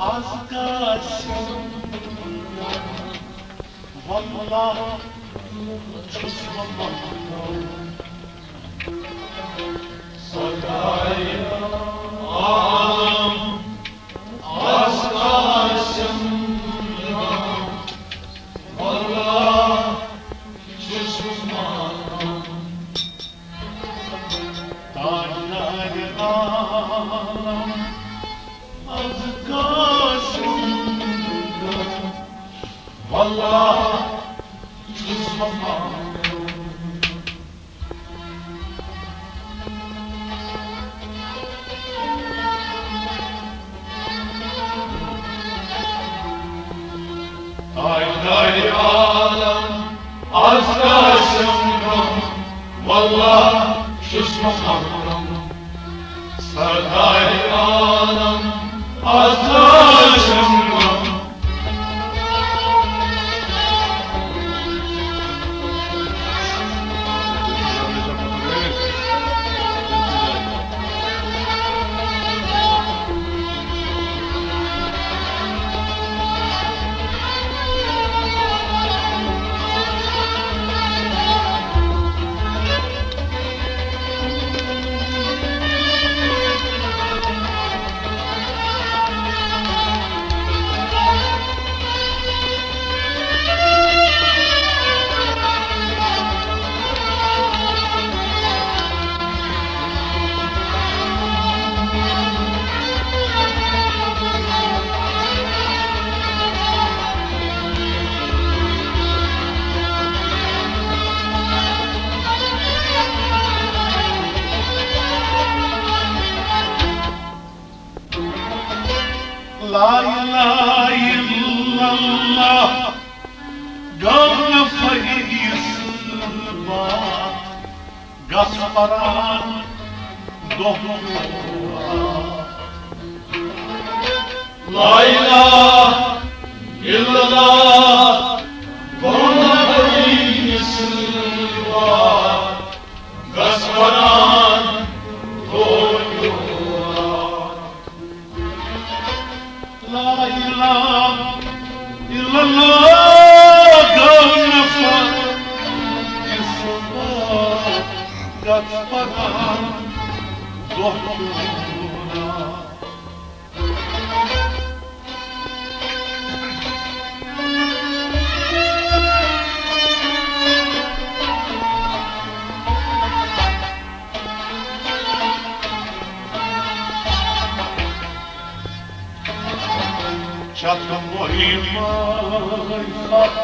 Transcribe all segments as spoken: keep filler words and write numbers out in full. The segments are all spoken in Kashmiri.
از قاسم، واللہ چھُس بہٕ محروم۔ سردار عالم، از قاسم، واللہ چھُس بہٕ محروم۔ تاجدار عالم، از قاسم، واللہ چھُس بہٕ محروم۔ تاجدار عالم، از قاسم گم، واللہ چھُس محروم۔ سردار عالم، از قاسم گم۔ لا الہ الا اللہ، گوٚو نہٕ فیصلہٕ بات، گژھ پران دۄہ کیو رات۔ لا الہ الا اللہ، گوٚو نہٕ فیصلہٕ بات، گژھ پران دۄہ کیو رات۔ لا الہ الا اللہ، گوٚو نہٕ فیصلہٕ بات، گژھ پران دۄہ کیو رات۔ چتوے معرفت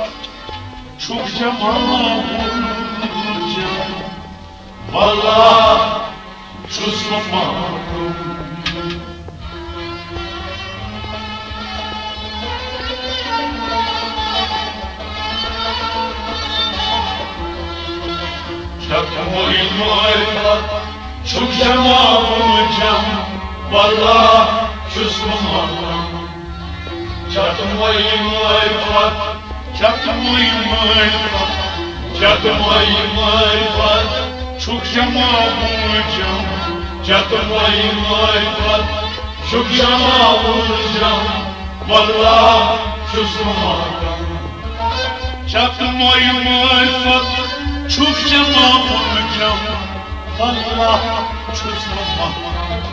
چھُکھ جمع وُلجم، واللہ چھُس بہٕ محروم۔ چتوے معرفت چھُکھ جمع وُلجم، واللہ چھُس بہٕ محروم۔ چتوے معرفت، چتوے معرفت، چتوے معرفت چھُکھ جمع وُلجم، چتوے معرفت چھُکھ جمع وُلجم، واللہ چھُس بہٕ محروم۔ چتوے معرفت چھُکھ جمع وُلجم، واللہ چھُس بہٕ محروم۔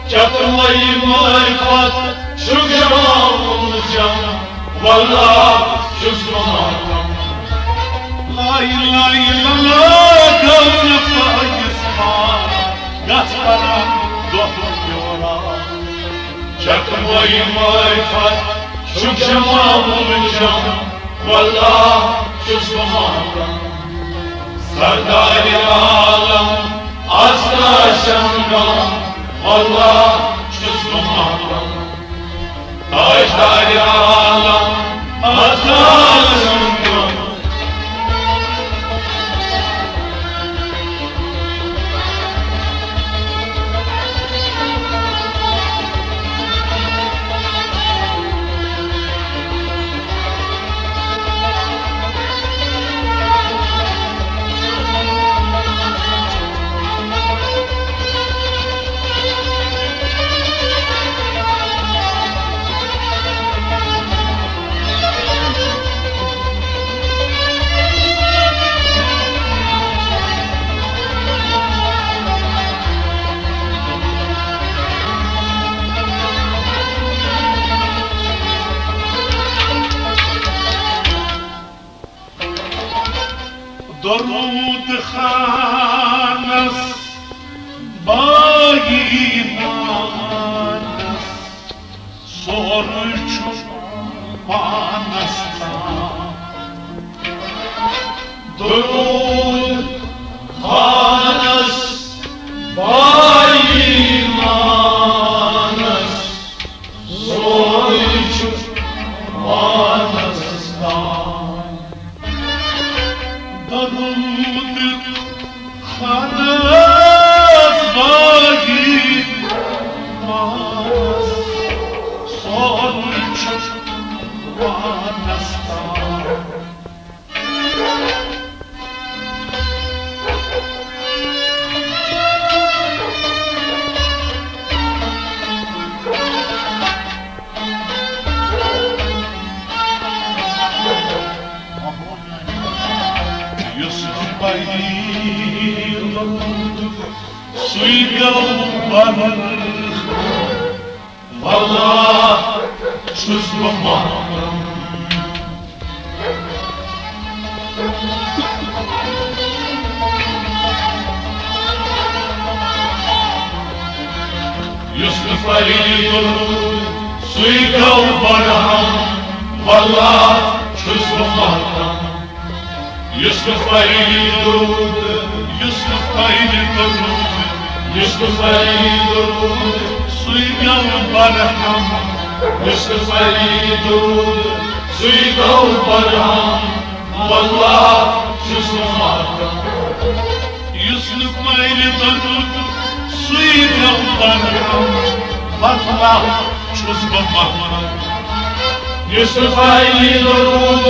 چتوے معرفت چھُکھ جمع وُلجم، واللہ چھُس بہٕ محروم۔ لا الہ الا اللہ، گوٚو نہٕ فیصلہٕ بات، گژھ پران دۄہ کیو رات۔ چتوے معرفت چھُکھ جمع وُلجم، واللہ چھُس بہٕ محروم۔ سردار عالم، از قاسم گم، واللہ چھُس بہٕ محروم۔ تاجدار عالم، از قاسم گم۔ درود خانس بایمانس، سورُے چھُ پانس تام۔ درود خانس بایمانس، سورُے چھُ پانس تام۔ درود خانس بایمانس، سورُے چھُ پانس تام۔ یُس پَیی لوٚگ سُے گوٚو برحق، واللہ چھُس بہٕ محکم۔ یُس نہٕ پَیی لوٚگ سُے گوٚو برحق، واللہ چھُس بہٕ محکم۔ یُس نہٕ پَیی درود، یُس نہٕ پَیی درود، یُس نہٕ پَیی درود، سُے گوٚو برحق۔ یُس نہٕ پَیی درود، سُے گوٚو برحق، واللہ چھُس بہٕ محکم۔ یُس نہٕ پَیی درود، سُے گوٚو برحق، واللہ چھُس بہٕ محکم۔ یُس نہٕ پَیی درود،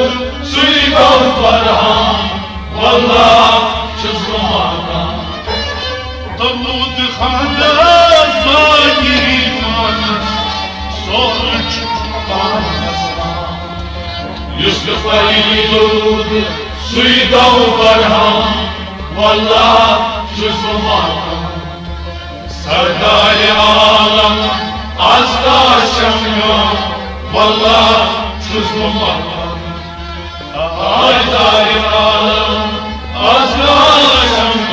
سُے گوٚو برحق، واللہ چھُس بہٕ محکم۔ درود خانس بایمانس، سورُے چھُ پانس تام۔ یُس نہٕ پَیی درود، سُے گوٚو برحق، واللہ چھُس بہٕ محکم۔ سردار عالم از کا شمع، واللہ چھُس بہٕ محکم۔ سردار عالم از کا شمع۔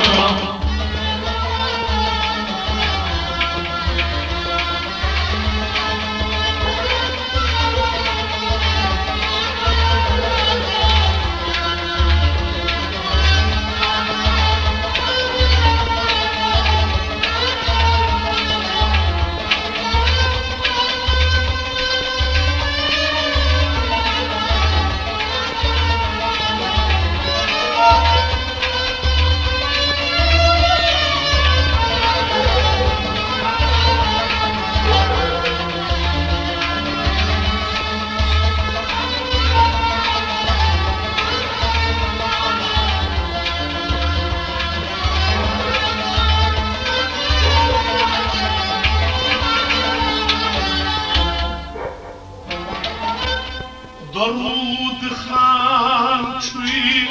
درود خان چھُے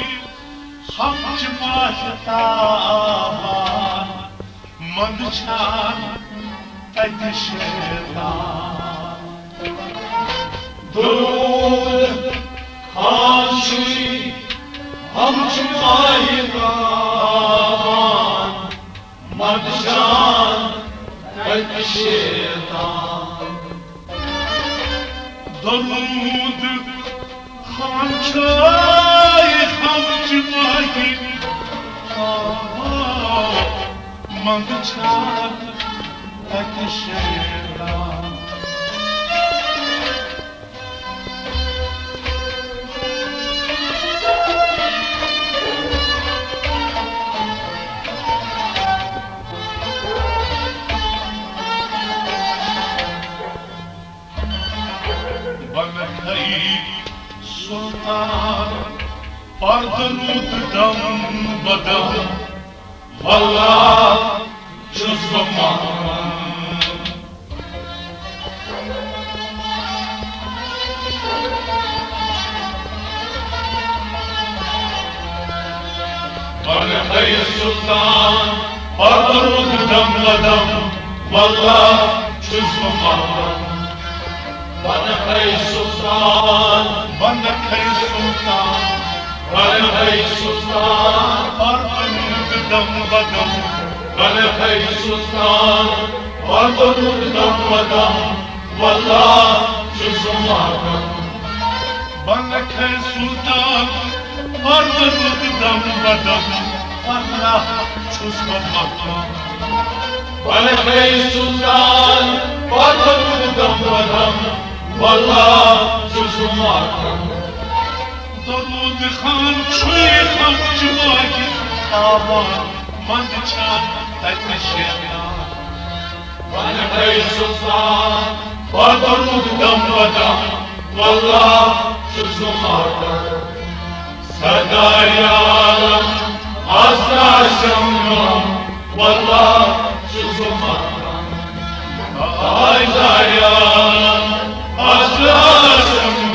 ہمچہِ ماہِ تابان، منٛدچھان تتہِ شیطان۔ درود خان چھُے ہمچہِ ماہِ تابان، منٛدچھان تتہِ شیطان۔ درود خان چھُے ہمچہِ ماہِ تابان، منٛدچھان تتہِ شیطان۔ بنہٕ کھیہِ سلطان، پردٕ روٗد دم بدم، واللہ چھُس بہٕ محکم۔ بنہٕ کھیہِ سلطان، پردٕ روٗد دم بدم، واللہ چھُس بہٕ محکم۔ بنہٕ کھیہِ سلطان، بنہٕ کھیہِ سلطان، بنہٕ ہے سُلطان، پردٕ روٗد دم بدم۔ بنہٕ ہے سُلطان، پردٕ روٗد دم بدم۔ واللہ چھُس بہٕ محکم۔ بنہٕ ہے سُلطان، پردٕ روٗد دم بدم۔ واللہ چھُس بہٕ محکم۔ بنہٕ ہے سُلطان، پردٕ روٗد دم بدم۔ واللہ چھُس بہٕ محکم۔ درود خان چھُے خمچہِ واجہِ تاوان، منٛزٕ چھان تتہِ شیطان۔ بنہٕ ہے سُلطان، پردٕ روٗد دم بدم۔ واللہ چھُس بہٕ محکم۔ سردار عالم آسرا شمنم۔ واللہ چھُس بہٕ محکم۔ سردار عالم آسرا شمنم۔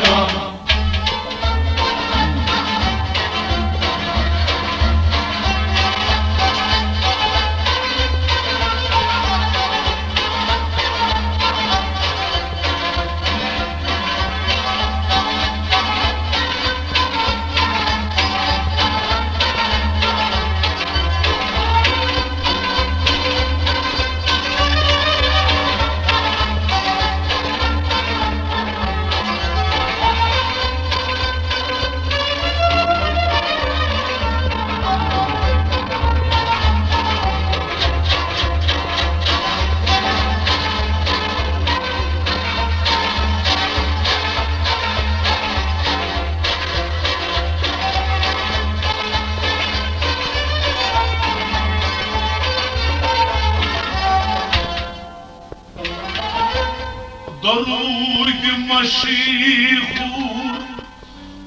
درود مشیخ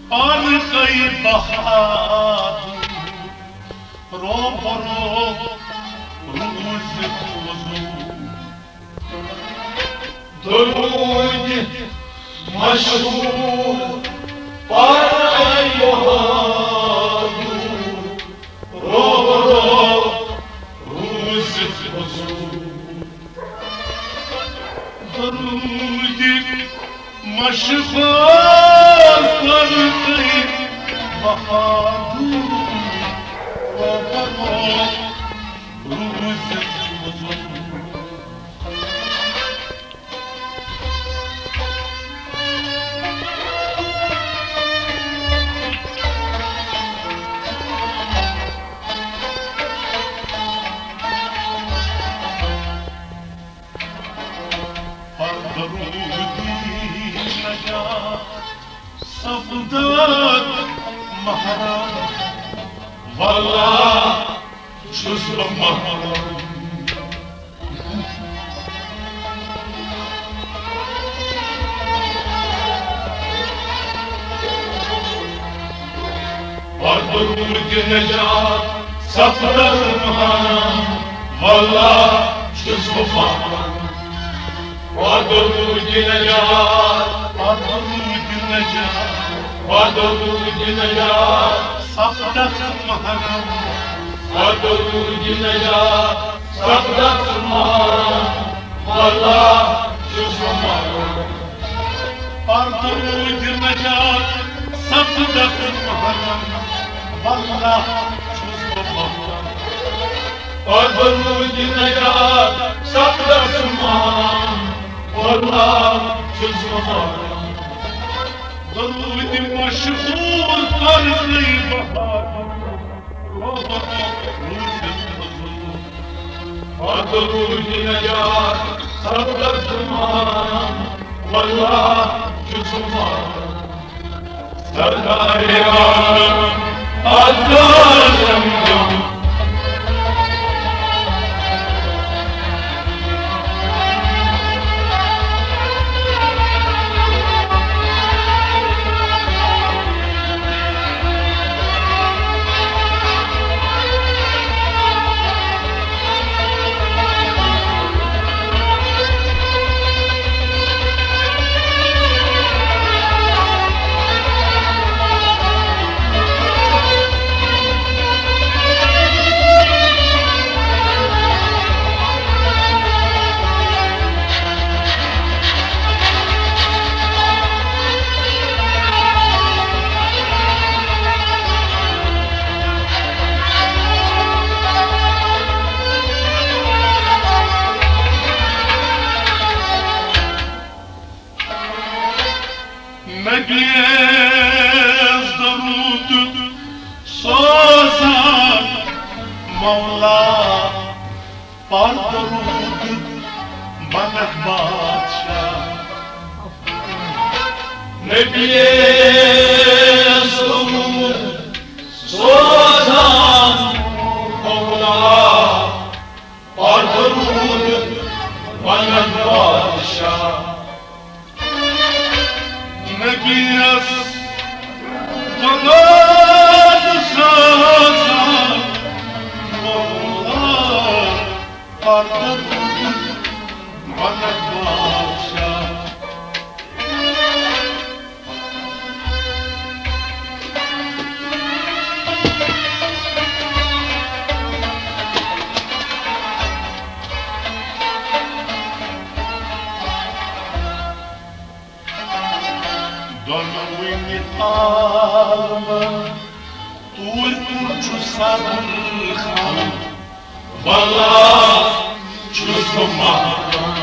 پرقی بہادر، روبرو روز حضور۔ درود مشہور پرقی بہادر، روبرو روز حضور۔ درود مشہور پرقی بہادر، روبرو روز حضور۔ پردٕ روٗدی نجات سپدت محرم۔ واللہ چھُس بہٕ محرم۔ پردٕ روٗدی نجات سپدت محرم۔ واللہ چھُس بہٕ محرم۔ پردٕ روٗدی نجات، پردٕ روٗدی نجات، پردٕ روٗدی نجات سپدت محرم۔ پردٕ روٗدی نجات سپدت محرم۔ واللہ چھُس بہٕ محرم۔ پردٕ روٗدی نجات سپدت محرم۔ واللہ چھُس بہٕ محرم۔ پردٕ روٗدی نجات سپدت محرم۔ واللہ چھُس بہٕ محرم۔ درود مشہور پرقی بہادر، روبرو روز حضور۔ پردٕ روٗدی نجات سپدت محرم۔ واللہ چھُس بہٕ محرم۔ سردار عالم آزاد زمزم۔ پردٕ روٗدٕ بنکھ بادشاہ۔ نبیَس دوٚپُن، سوزان مولا، پردٕ روٗدٕ بنکھ بادشاہ۔ نبیَس وَنان سازان مولا، پردٕ روٗدٕ بنکھ بادشاہ۔ دۄنوٕنی عالمن توٗرۍ کُن چھُ سرخان، واللہ چھُس بہٕ محروم۔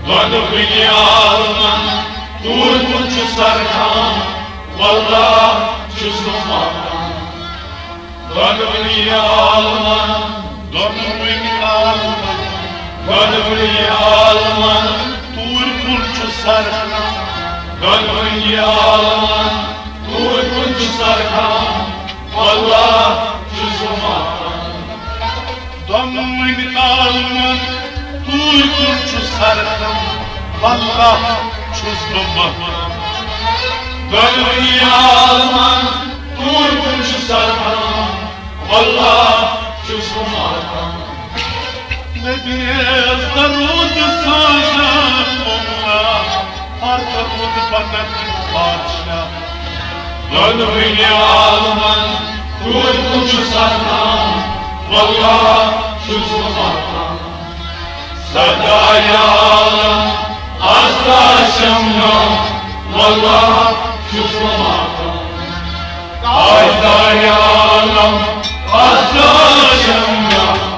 دۄنوٕنی عالمن توٗرۍ کُن چھُ سرخان، واللہ چھُس بہٕ محروم۔ دۄنوٕنی عالمن، دۄنوٕنی عالمن، دۄنوٕنی عالمن توٗرۍ کُن چھُ سرخان، دۄنوٕنی عالمن توٗرۍ کُن چھُ سرخان، واللہ چھُس بہٕ محروم۔ دۄنوٕنی عالمن توٗرۍ کُن چھُ سرخان، واللہ چھُس بہٕ محروم۔ دۄنوٕنی عالمن توٗرۍ کُن چھُ سرخان، واللہ چھُس بہٕ محروم۔ نبیَس درود سوزان مولا، پردٕ روٗدٕ بنکھ بادشاہ۔ دۄنوٕنی عالمن توٗرۍ کُن چھُ سرخان، واللہ چھُس بہٕ محروم۔ سردار عالم آستا شمنا، واللہ چھُس بہٕ محروم۔ تاجدار عالم آستا شمنا۔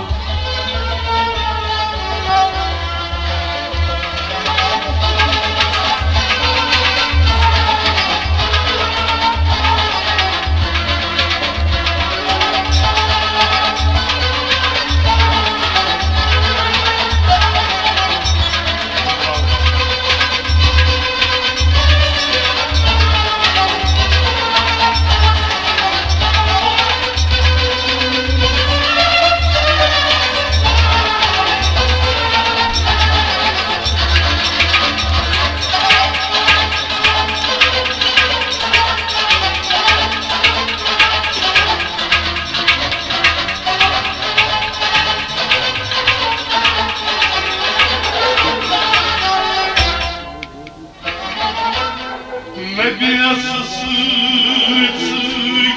نبیَس سۭتۍ سۭتۍ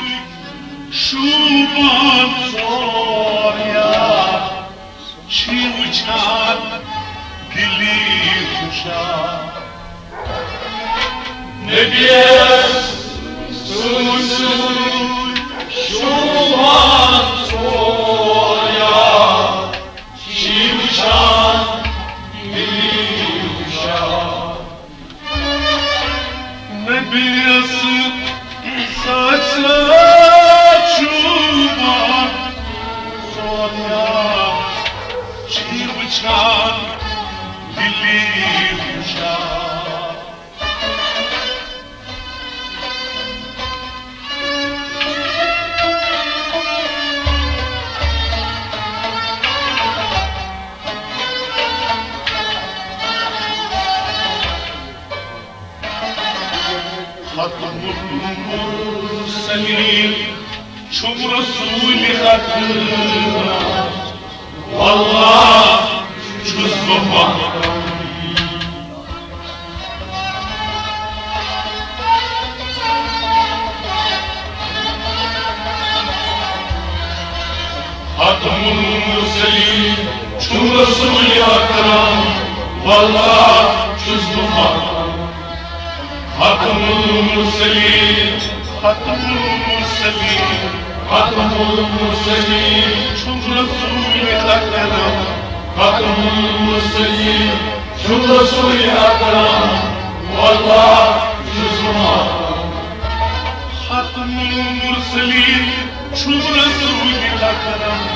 شوٗبان ژور یار، چھی وٕچھان دِلی ہُشار۔ نبیَس سۭتۍ سۭتۍ شوٗبان ژور یار، چھی وٕچھان دِلی ہُشار۔ نبیَس سۭتۍ سۭتۍ شوٗبان ژور یار، چھی وٕچھان دِلی ہُشار۔ ختم المرسلین چھُم رسول اکرم، واللہ چھُس بہٕ محروم۔ ختم المرسلین چھُم رسول اکرم، واللہ چھُس بہٕ محروم۔ ختم المرسلین، ختم المرسلین، ختم المرسلین چھُم رسول اکرم۔ ختم المرسلین چھُم رسول اکرم، واللہ کرم،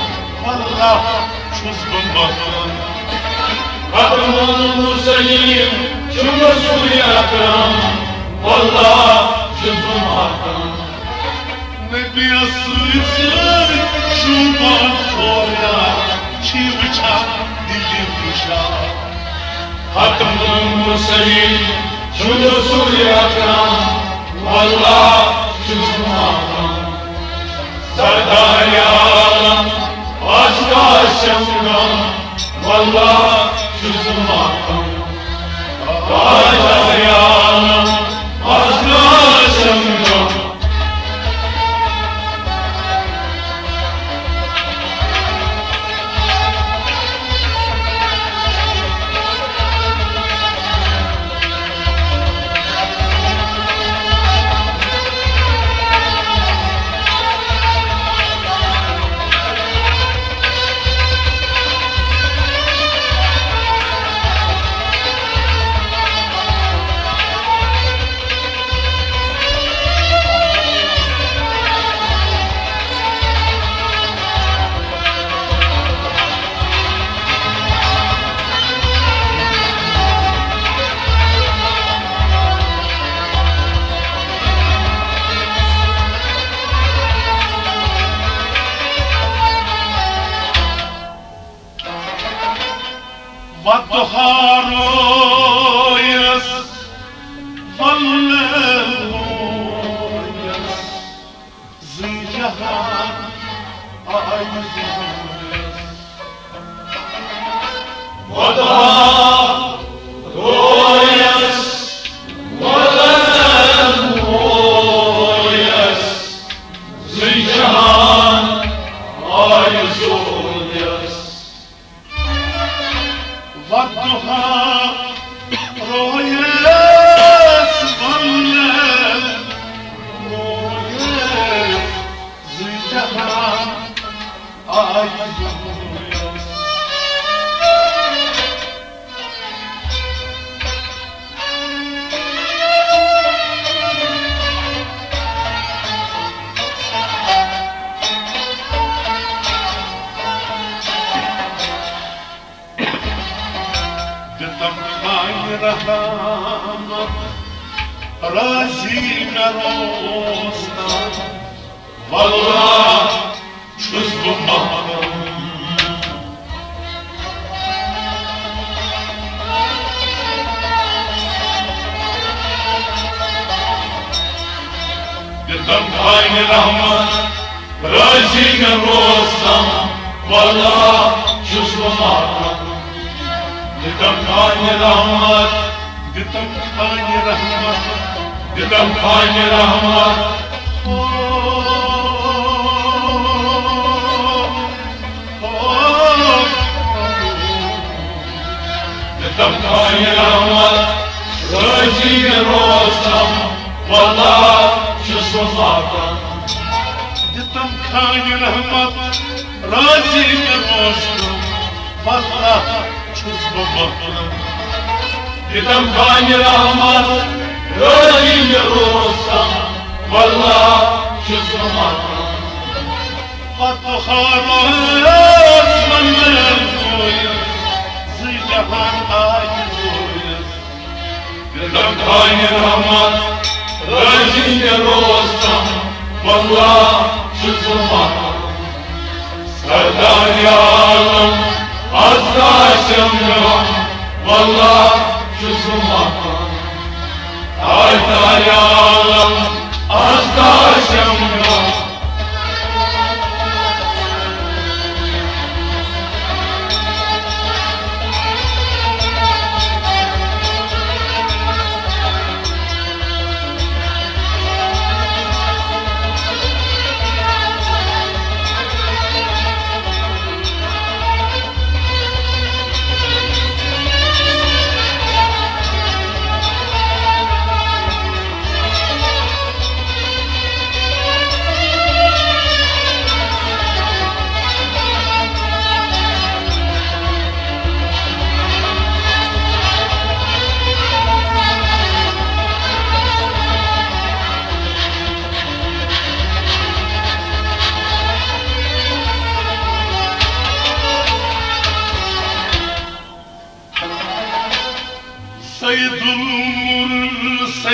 واللہ چھُس بہٕ مۄکلان۔ ختم المرسلین چھُ رسول اکرم، واللہ چھُس بہٕ مۄکلان۔ نبی سۭتۍ سۭتۍ شوٗبان ژوریا، چھِ وٕچھان دِلہِ نِشان۔ ختم المرسلین چھُ رسول اکرم، واللہ چھُس بہٕ مۄکلان۔ سردار عالم آز قاسم گم، واللہ چھُس بہٕ مۄکلان۔ سردار عالم آز قاسم گم۔ والضحى رویس، واللیل رویس، زٕ جہان آیہِ زورس۔ والضحى رویس، واللیل رویس، زٕ جہان آیہِ زورس۔ والضحى رویس، واللیل رویس، زٕ جہان آیہِ زورس۔ دِتم خانہِ رحمت، رازی مےٚ روزنس، واللہ چھُس بہٕ محروم۔ دِتم خانہِ رحمت، رازی مےٚ روزنس، واللہ چھُس بہٕ محروم۔ دِتم خانہِ رحمت، دِتم خانہِ رحمت، دِتم خانہِ رحمت۔ دِتم خانہِ رحمت، رازی مےٚ روزنس، واللہ چھُس بہٕ محروم۔ دِتم خانہِ رحمت، رازی مےٚ روزنس، واللہ چھُس بہٕ محروم۔ دِتم خانہِ رحمت، رازی مےٚ روزنس، واللہ چھُس بہٕ محروم۔ والضحى رویس، واللیل رویس، زٕ جہان آیہِ زورس۔ دِتم خانہِ رحمت، رازی مےٚ روزنس، واللہ چھُس بہٕ محروم۔ سردار عالم آز قاسم گم، واللہ چھُس بہٕ محروم۔ تاجدار عالم آز قاسم گم۔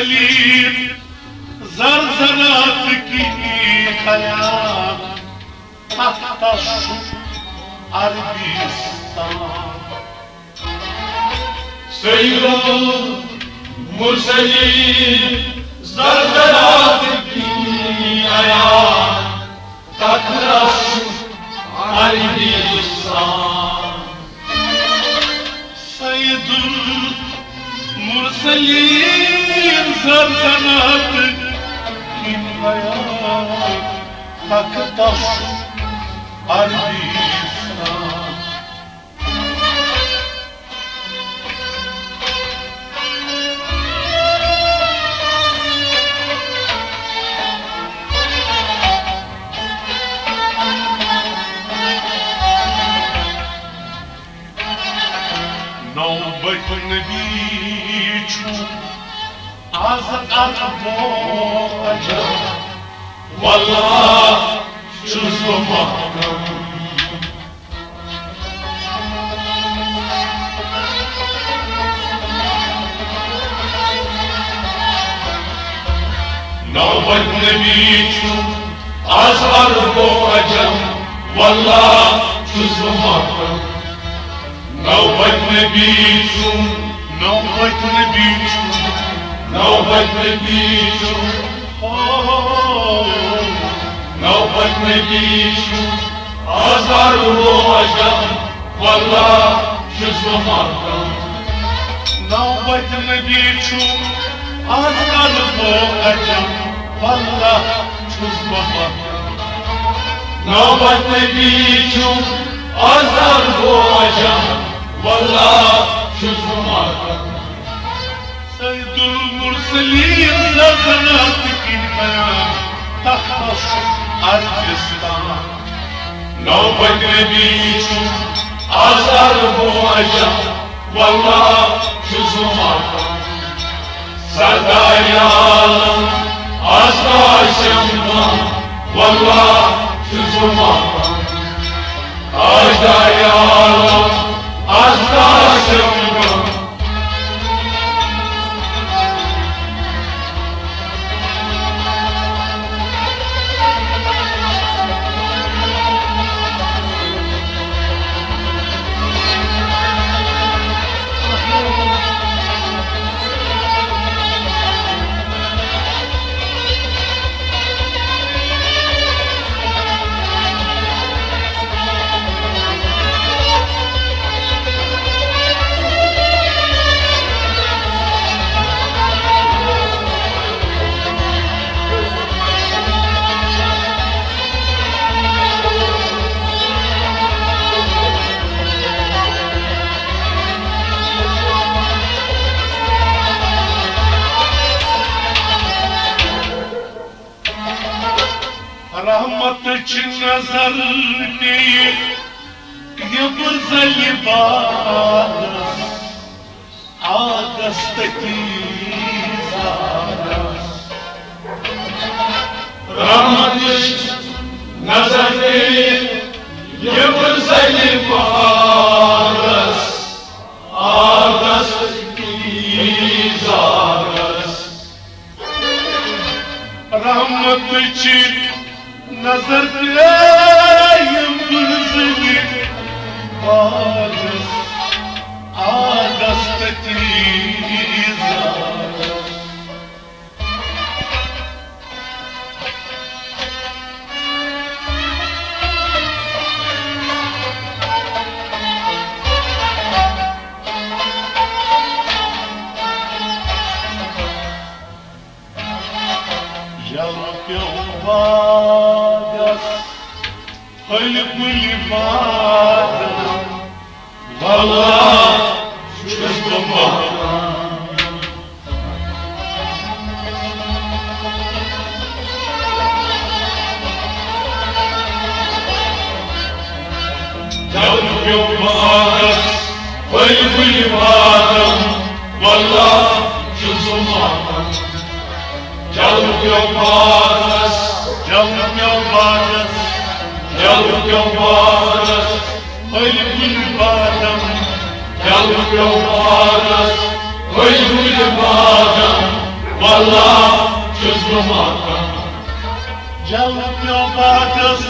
لیٖل زرزرات کی خیال تخت شُد عربستان۔ سید المرسلین زرزرات کی خیال تخت شُد عربستان۔ سید المرسلین زرزرات کی خیال تخت شُد عربستان۔ نوبت نبی چھُ از عربو عجم، واللہ چھُس بہٕ محکم۔ نوبت نبی چھُ از عربو عجم، واللہ چھُس بہٕ محکم۔ نوبت نبی چھُ، نوبت نبی چھُ، نوبت نبی چھُ، او، نوبت نبی چھُ از عربو عجم، واللہ چھُس بہٕ محکم۔ نوبت نبی چھُ از عربو عجم، واللہ چھُس بہٕ محکم۔ نوبت نبی چھُ از عربو عجم، واللہ چھُس بہٕ محکم۔ سید المرسلین سلطنت کی بیان تخت شُد عربستان۔ نوبت نبی چھُ از عربو عجم، واللہ چھُس بہٕ محکم۔ سردار عالم از قاسم گم، واللہ چھُس بہٕ محکم۔ تاجدار عالم از قاسم گم۔ رحمتٕچ نظر پیٚیہِ یبُر زلِ بادس، آگس تہٕ تیزارس۔ رحمتٕچ نظر پیٚیہِ یبُر زلِ بادس، آگس تہٕ تیزارس۔ رحمتٕچ نظر پیٚیہِ یبُر زلِ بادس، آگس تہٕ تیزارس۔ یلہٕ پیوٚو باغس، پھٔلۍ پھٔلۍ باغس، واللہ چھُس بہٕ محکم۔ یلہٕ پیوٚو باغس، پھٔلۍ پھٔلۍ باغس، واللہ چھُس بہٕ محکم۔ یلہٕ پیوٚو باغس، یلہٕ پیوٚو باغس، یلہٕ پیوٚو باغس، پھٔلۍ پھٔلۍ بادم۔ یلہٕ پیوٚو باغس، پھٔلۍ پھٔلۍ بادم۔ چھُس بہٕ ماتم۔ جل پیوٚو باغس،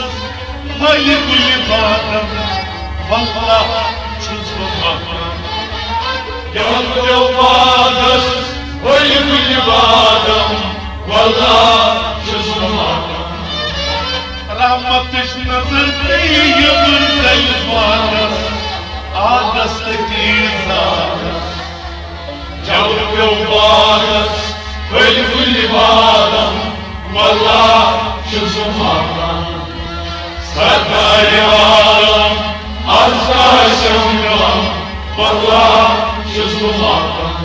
پھٔلۍ گُلۍ بادم، واللہ چھُس بہٕ ماتم۔ جل پیوٚو باغس، پھٔلۍ گُلۍ بادم، واللہ چھُس بہٕ ماتم۔ رحمتٕچ نظر پیٚیہِ یِمن تیٚلہِ وارس، آگس تہٕ تیٖر زارس۔ جل پیوٚو باغس، پھٔلۍ گُلۍ بادم، واللہ چھُس بہٕ ماتم۔ سردارِ عالم، از آسٮ۪م غم، واللہ چھُس بہٕ ماتم۔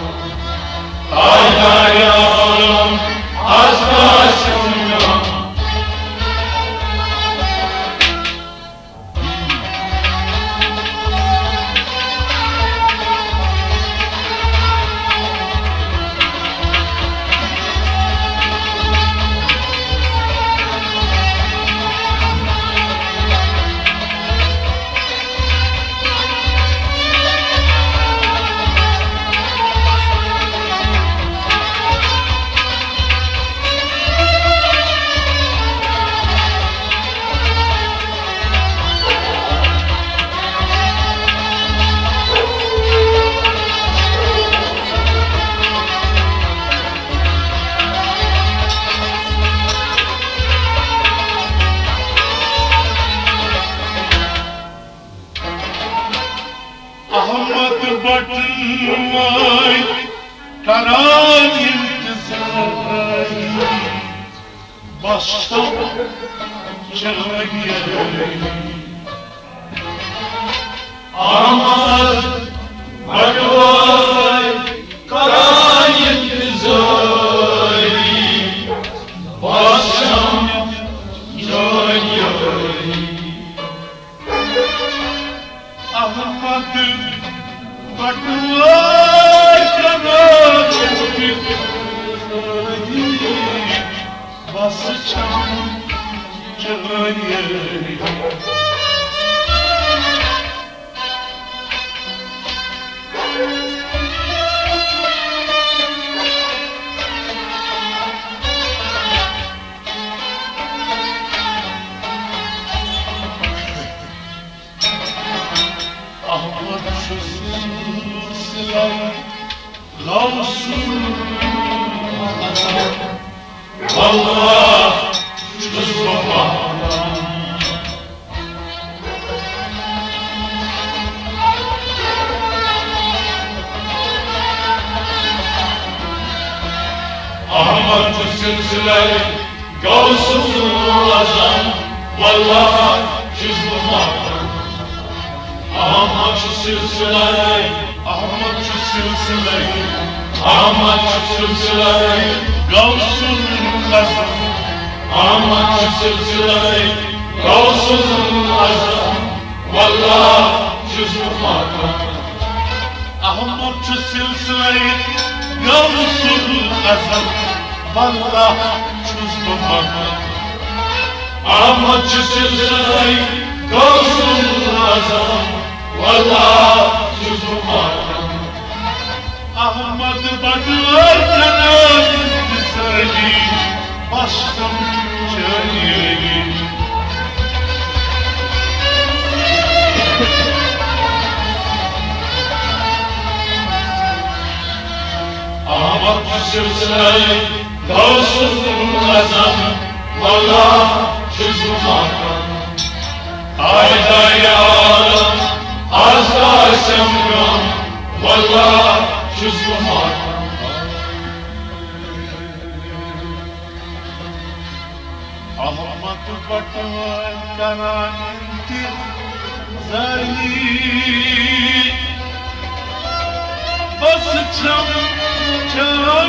تاجدارِ عالم، از آسٮ۪م غم۔ احمد بٹن وٲلۍ کران انتظار، بس چھم چٲنۍ یٲری۔ احمد بٹن وٲلۍ کران انتظار، بس چھم چٲنۍ یٲری۔ احمد بٹن وٲلۍ کران انتظار، بس چھم چٲنۍ یٲری۔ احمد چھُ سلسلہ غوث العظم، واللہ چھُس بہٕ ماتم۔ احمد چھُ سلسلہ غوث العظم، واللہ چھُس بہٕ ماتم۔ احمد چھُ سلسلہ، احمد چھُ سلسلہ، احمد چھُ سلسلہ غوث العظم۔ احمد چھُ سلسلہ غوث العظم، واللہ چھُس بہٕ ماتم۔ احمد چھُ سلسلہ غوث العظم، واللہ چھُس بہٕ ماتم۔ احمد چھُ سلسلہ غوث العظم، واللہ چھُس بہٕ ماتم۔ احمد بٹوار کران انتظاری، بس چھم چٲنۍ یٲری۔ احمد چھُ سلسلہ غوث العظم، واللہ چھُس بہٕ ماتم۔ تاجدارِ عالم، از آسٮ۪م غم، واللہ چھُس بہٕ ماتم۔ احمد بٹوار کران انتظاری، بس چھم چٲنۍ